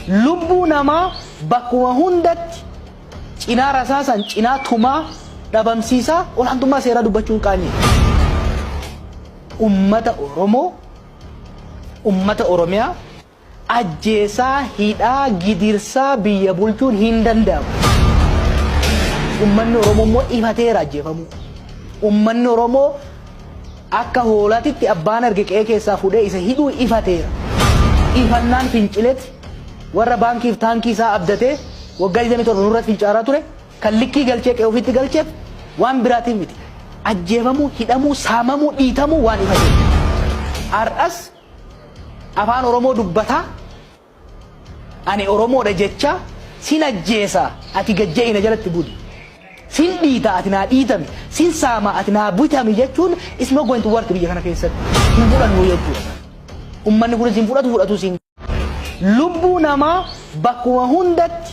Lubbuu namaa bakkuma hundatti cinaa rasaasan cinaa tumaa dhabamsiisaa olaantummaa seeraa dubbachuun qaanyii. Ummata Oromoo, ummata Oromiyaa ajjeesaa, hidhaa, gidirsaa biyya bulchuun hin danda'amu. Ummanni Oromoo immoo ifateera ajjeefamuu. Ummanni Oromoo akka hoolaatitti abbaan arge qe'ee keessaa fuudhee isa hidhuu ifateera. Ifannaan fincileeti warra baankiif taankii isaa abdatee waggaa 27 nurratti fincaaraa ture kan likkii galchee qe'ee ofiitti galcheef waan biraatiif miti. Ajjeefamuu, hidhamuu, saamamuu, dhiitamuu waan ifateef. Har'as afaan Oromoo dubbataa ani Oromoodha jechaa sin ajjeesa ati gad je'i na jalatti buli. Sin dhiita ati naa dhiitami, sin saama ati naa bitami jechuun is not going to work biyya kana keessatti. Hin fudhannu jechuudha. Ummanni kunis hin fudhatu fudhatus hin. Lubbuu namaa bakkuma hundatti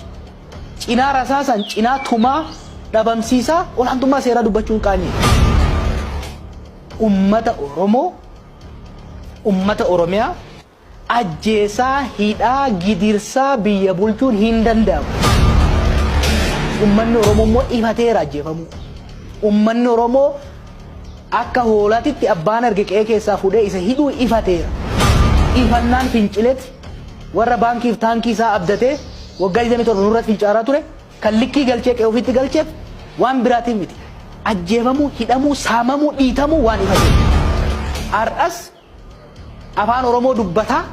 cinaa rasaasan cinaa tumaa dhabamsiisaa olaantummaa seeraa dubbachuun qaanyii. Ummata Oromoo, ummata Oromiyaa ajjeesaa, hidhaa, gidirsaa biyya bulchuun hin danda'amu. Ummanni Oromoo immoo ifateera ajjeefamuu. Ummanni Oromoo akka hoolaatitti abbaan arge qe'ee keessaa fuudhee isa hidhuu ifateera. Ifannaan fincileeti warra baankiif taankii isaa abdatee waggaa 27 nurratti fincaaraa ture kan likkii galchee qe'ee ofiitti galcheef waan biraatiif miti. Ajjeefamuu, hidhamuu, saamamuu, dhiitamuu waan ifateef. Har'as afaan Oromoo dubbataa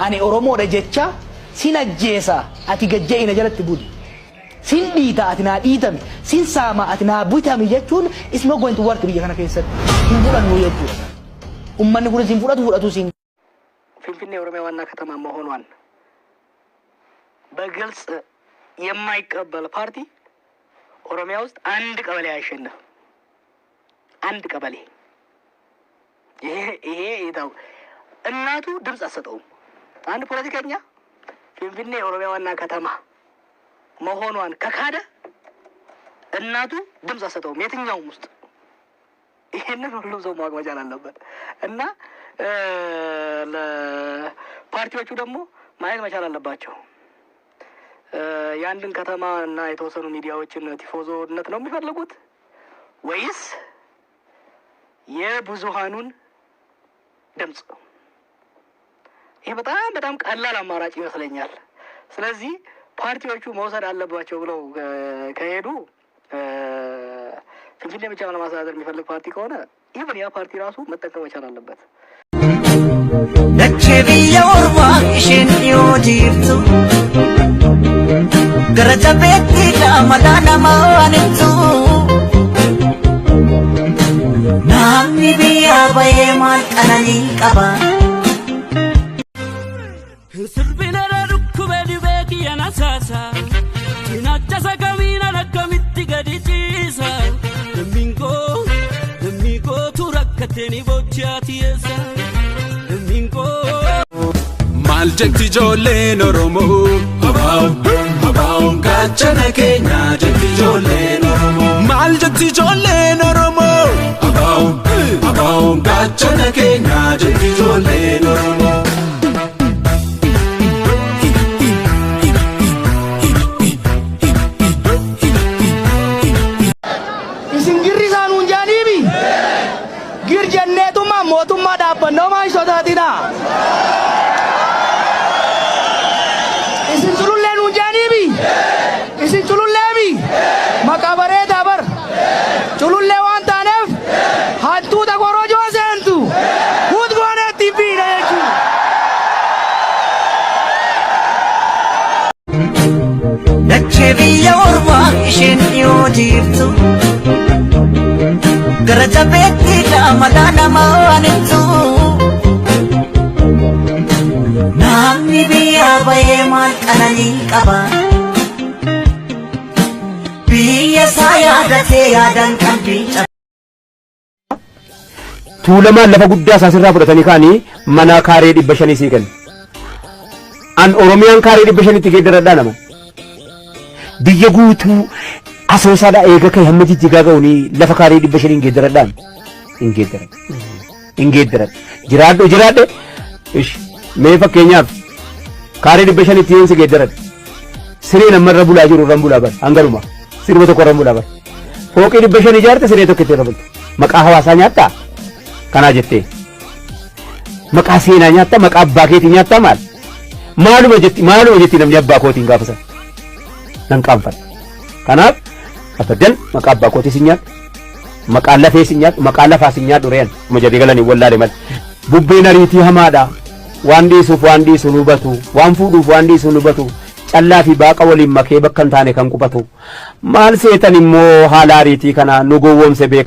ani Oromoodha jechaa sin ajjeesa ati gad je'i na jalatti buli. Sin dhiita ati naa dhiitami, sin saama ati naa bitami jechuun is not going to work biyya kana keessatti. Hin fudhannu jechuudha. Ummanni kunis hin fudhatu fudhatus hin. ፊንፊኔ የኦሮሚያ ዋና ከተማ መሆኗን በግልጽ የማይቀበል ፓርቲ ኦሮሚያ ውስጥ አንድ ቀበሌ አያሸንፍም። አንድ ቀበሌ ይሄ ይታው እናቱ ድምፅ አትሰጠውም። አንድ ፖለቲከኛ ፊንፊኔ የኦሮሚያ ዋና ከተማ መሆኗን ከካደ እናቱ ድምፅ አትሰጠውም የትኛውም ውስጥ። ይሄንን ሁሉም ሰው ማወቅ መቻል አለበት እና ለፓርቲዎቹ ደግሞ ማየት መቻል አለባቸው። የአንድን ከተማ እና የተወሰኑ ሚዲያዎችን ቲፎዞነት ነው የሚፈልጉት ወይስ የብዙሃኑን ድምፅ? ይሄ በጣም በጣም ቀላል አማራጭ ይመስለኛል። ስለዚህ ፓርቲዎቹ መውሰድ አለባቸው ብለው ከሄዱ ፊንፊኔ ብቻ ለማስተዳደር የሚፈልግ ፓርቲ ከሆነ ኢቭን ያ ፓርቲ ራሱ መጠቀም መቻል አለበት። Dachee biyya ormaa isheen dhiyoo jirtu gara jabeettiidha malaa namaan ibsu. Namni biyyaa bahee maal qananii qaba? Sirbinarra dhukkubee dhibee kiyya na saasa. Cinaacha isa kamiin akkamitti gadi ciisa. Lammiin koo lammii kootu rakkatee ni bochaa tiyeessa. Lammiin koo. Maal jetti ijoolleen Oromoo? Abaa'o abaa'oon gaachana keenya jetti ijoolleen Oromoo. Maal jetti ijoolleen Oromoo? Abaa'o abaa'oon gaachana keenya jetti ijoolleen Oromoo. Isin girri isaa nuun jaaniimi? Gir jenneetuma mootummaa dhaabbanna homaa hin sodaatinaa. Isin culullee nuun jaaniimi? Isin cululleemi? Maqaa bareedaa bar. Culullee waan taaneef hantuuta korojoo seentu huut goonee ittiin fiina jechuudha. Dachee biyya ormaa isheen dhiyoo jirtu gara jabeettiidha malaa namaan ibsu. Namni biyyaa bahee maal qananii qaba? Biyya isaa yaadatee yaadaan qalbii caba. Tuulamaan lafa guddaa isaa sirraa fudhatanii ka'anii mana kaaree 500 sii kennu. An Oromiyaan kaaree 500tti geeddaradhaa nama. Biyya guutuu asoosaadhaa eega ka'e hamma jijjigaa ga'uun lafa kaaree 500 geeddaradhaan hin geeddaradhu. Hin geeddaradhu. Jiraadhu jiraadhe. Ish mee fakkeenyaaf Kaaree 500tti yoon si geeddaradhe. Siree nama irra bulaa jiru irraan bulaa bara. Hanganuma. Sirba tokko irraan bulaa bara. Fooqii 500 ijaarte siree tokko itti irra bulta. Maqaa hawaasaa nyaattaa? Kanaa jettee. Maqaa seenaa nyaattaa? Maqaa abbaa keetii nyaattaa maal? Maaluma jetti maaluma jetti namni abbaa kootiin gaafa sana. Nan qaanfadha. Kanaaf abadan maqaa abbaa kootii sin nyaadhu. Maqaa lafee sin nyaadhu. Maqaa lafaa sin nyaadhu re'an. Kuma jedhee galanii wallaale malee. Bubbeen ariitii hamaadha. Waan dhiisuuf waan dhiisu hin hubatu. Waan fuudhuuf waan dhiisu hin hubatu. Callaa fi baaqa waliin makee bakka hin taane kan qubatu. Maal seetan immoo haala ariitii kana nu gowwoomse beeka.